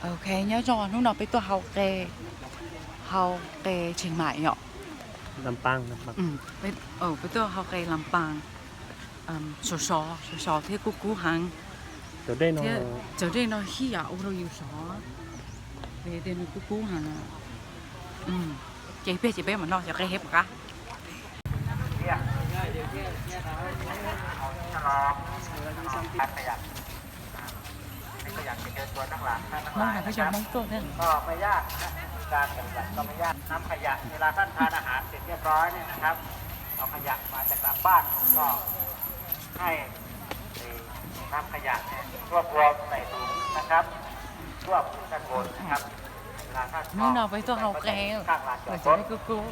Ok, nyob zoo, hnub no peb tuaj hau qe, hau qe Tsheej Maim yom. Peb tuaj hau qe Lam Paas, sov sov, sov sov thiab kub kub heev. Cov dej no hij yam ua rau yus sov, vim tias nws kub kub heev. Ces peb, ces peb mam noj cov qe thiab pom qab. Hmoob no peb cov Hmoob tuaj thiab. ก็ไม่ยากนะ วิธีการปฏิบัติก็ไม่ยาก นำขยะ เวลาท่านทานอาหารเสร็จเรียบร้อยเนี่ยนะครับ เอาขยะมาจะกลับบ้านก็ให้นำขยะเนี่ยรวบรวมใส่ถุงนะครับ รวบอยู่ด้านบนนะครับ เวลาท่าน Hnub no peb tuaj hau qe, lawv cov dej kub kub.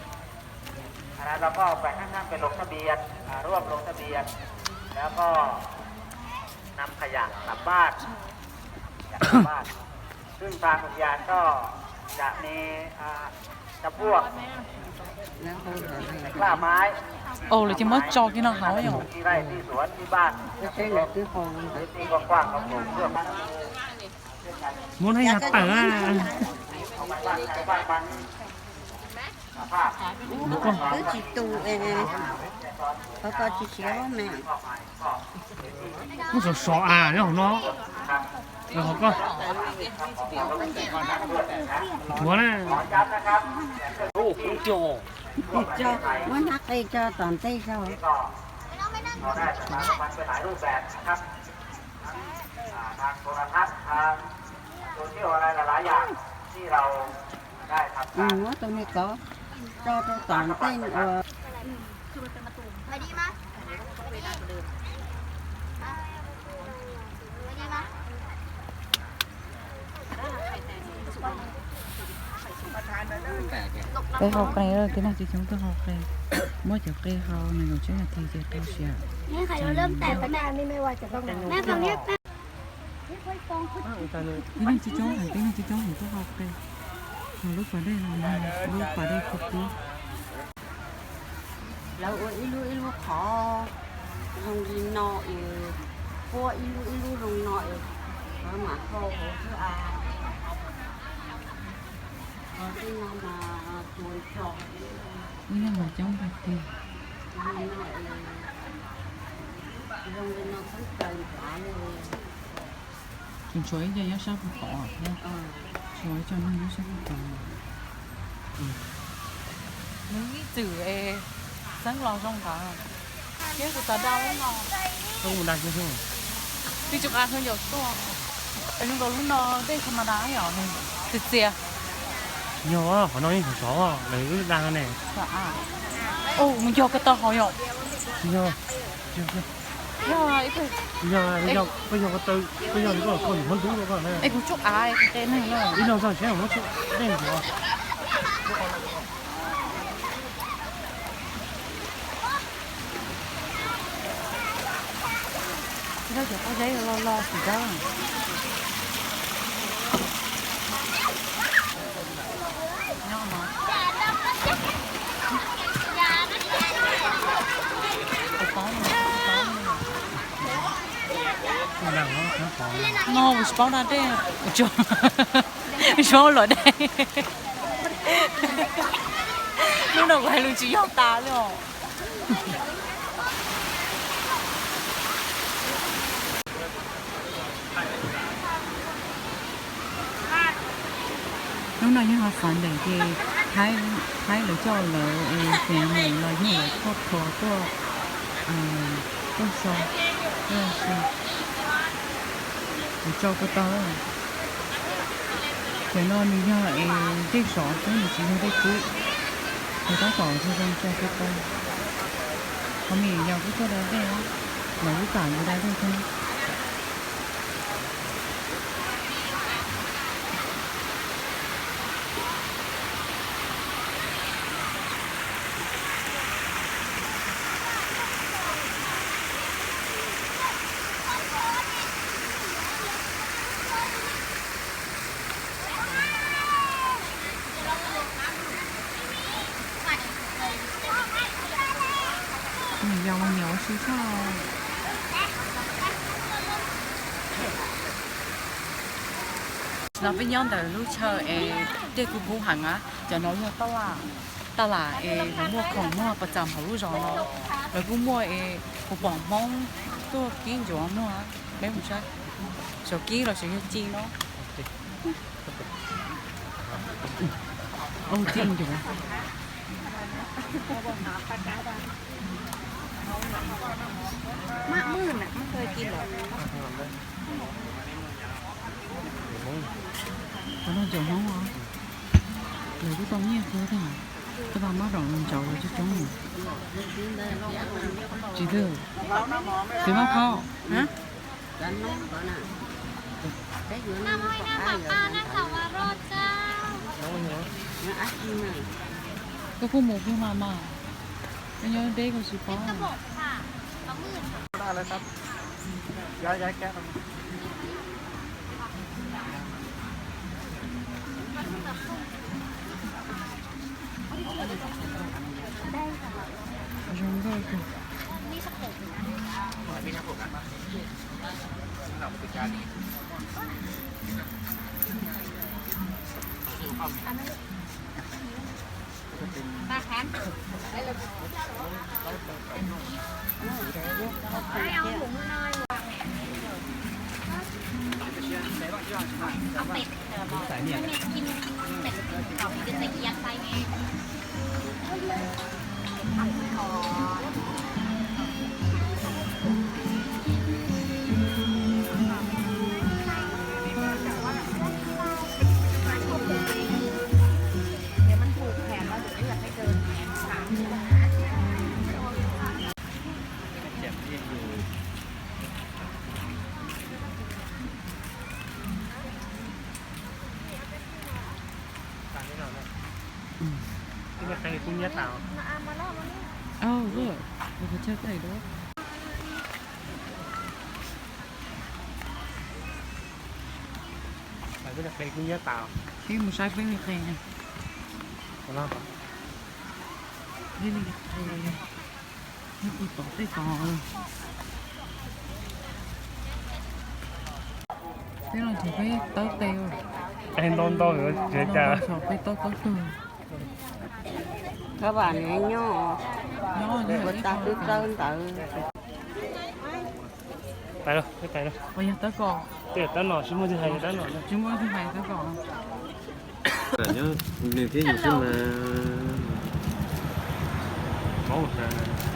อันนั้นเราก็แบ่งให้ท่านไปลงทะเบียน อ่า ร่วมลงทะเบียน แล้วก็นำขยะกลับบ้าน ขยะกลับบ้าน ซึ่งทางอุทยานก็จะมี อ่า จำพวก กล้าไม้ Ua, lawv ces muab tso kiag no hauv yom. ที่ไร่ที่สวนที่บ้าน หรือที่กว้างๆ ก็ปลูกเพื่อ Muab nab yog tawm. เออ twb tsis tu, qhov ko tsis siav mas. Muab sov sov as nyob hauv no. Hauv ko. Ua na. Muab hnab qe tso tom ntej zog. Muab tus me kov tso rau tom ntej ua. Peb hau qe, tib neeg coob coob tuaj hau qe. Muab cov qe hau nees nkaum tsib nas this ces tau siav. Tib neeg coob coob heev, tib neeg coob coob heev tuaj hau qe. Lub pas dej no, lub pas dej kub kub. Lawv ua ib lub ib lub qhov zoo li no es, puab ib lub ib lub zoo no es, lawv mam hau hauv xwb as. Qhov tej no mas tsuas tso ib leeg los coob tag tiag. Zoo li no xwb raws nrad li. Tsuas tshuav ib co nyob sab pug tod thiab, tshuav ib co neeg nyob sab pug tod. Nws ib txwm es xeeb los zoo ntawd thiab, kuv xav da lub no. Twb tsis qab khaub ncaws tuaj, zoo nkaus lub no dej tha ma da yom, txias txias. Yog qhov no yeej sov sov lawm wb da ne. Mus yog ko taw hauv yom. Yog, yog, koj yog ko taw, koj yog li koj kom nws muab ntub rau koj na. Es kuv tsuj av qe neeg na. Ib no txog tsheb muab tsuj dej ntxiv. Tsis tau cov pob zeb lo lo xim dawb. No kuv tsis paub da dej, tsis paub luam dej. Hnub no kuv hais lus tsis yog tas li os. Hnub no yog Sunday ces Thaib lawv coj lawv family los yog lawv koj kho tuaj, tuaj so, tuaj so. Kuv tso ko taw. Cov no nws yog es dej sov xwb, nws tsis yog dej kub. Nws tab tom zoo zoo tso ko taw. Qhov me nyuam yaus kuj tuaj da dej, lawv kuj kam yuav da dej thiab. Yog me nyuam ua si tshaj. No peb nyob ntawm lub chaw es dej kub kub heev na, cov no yog taj laj es lawv muaj khoom muag pas txam hauv lub zos no. Lawv kuj muaj es kuv pom Hmoob tuaj kib ncuav muag, peb mus saib, xyov kib los xyov yog ci no. Ua ci ncuav. Cov no cov Hmoob os, lawv kuj tau nyiaj kawg thiab, koj tau mab daum los ntsaum los coob coob. Tsis twg, txiv mab phaub. Koj kuj mus kiag mas mas, koj nyob deb koj tsis paub. Zoo nkauj kawg. Ơ, ua qhov chaw thaij duab. Peb mus saib peb li qe. Peb li qe, peb tus tom tej tod. Peb los nrhiav peb tawb qe. Ntau ntau, xyov peb tawb tawb twg. Kab vam nyob, ua tas twb tawb ntawd. Tais los, tais los. Yog tab kom, tab no tsis muaj twg hais, tab no tsis muaj twg hais tab kom. Nws thiab yus xwb mas. Paub tas.